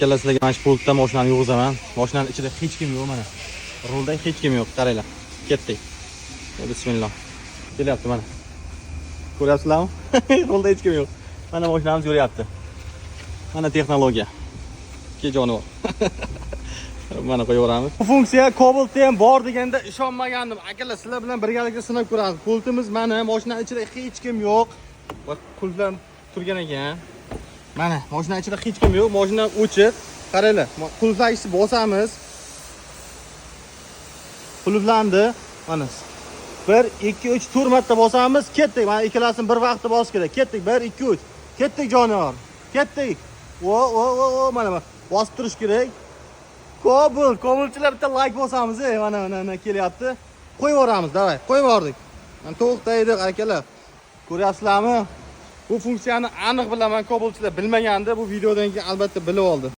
Akalar, sizlarga mana shu pultda mashinani yug'izaman. Mashinani ichida hech kim yo'q mana. Rulda hech kim yo'q. Qaranglar. Ketdik. Bismillah. Kelyapti mana. Ko'ryapsizlarmi? Rulda hech kim yo'q. Mana mashinamiz yuryapti. Mana texnologiya. Ke jonivor. Mana qo'yaveramiz. Bu funksiya Cobaltda ham bor deganda ishonmagandim. Akalar, sizlar bilan birgalikda sinab ko'ramiz. Pultimiz mana, mashina ichida hech kim yo'q. Va qulflar turgan ekan. Mana, mashina ichida hech kim yo'q, mashina o'chiq. Qaranglar, qulflagichni bosamiz. Qulflandi. Mana. 1 2 3 4 marta bosamiz, ketdik. Mana ikkalasini bir vaqtda bosish kerak. Ketdik. 1 2 3. Ketdik, jonivor. Ketdik. O, o, o, o, mana mana. Bosib turish kerak. Cobalt, Cobaltchilar, bitta like bosamiz, ey, mana mana mana kelyapti. Qo'yib yuboramiz, давай, qo'yib yubordik. Mana to'xtaydi, akalar. Ko'ryapsizlarmi? Bu funksiyani aniq bilaman, Cobaltchilar bilmagandi, bu videodan keyin albatta bilib oldi.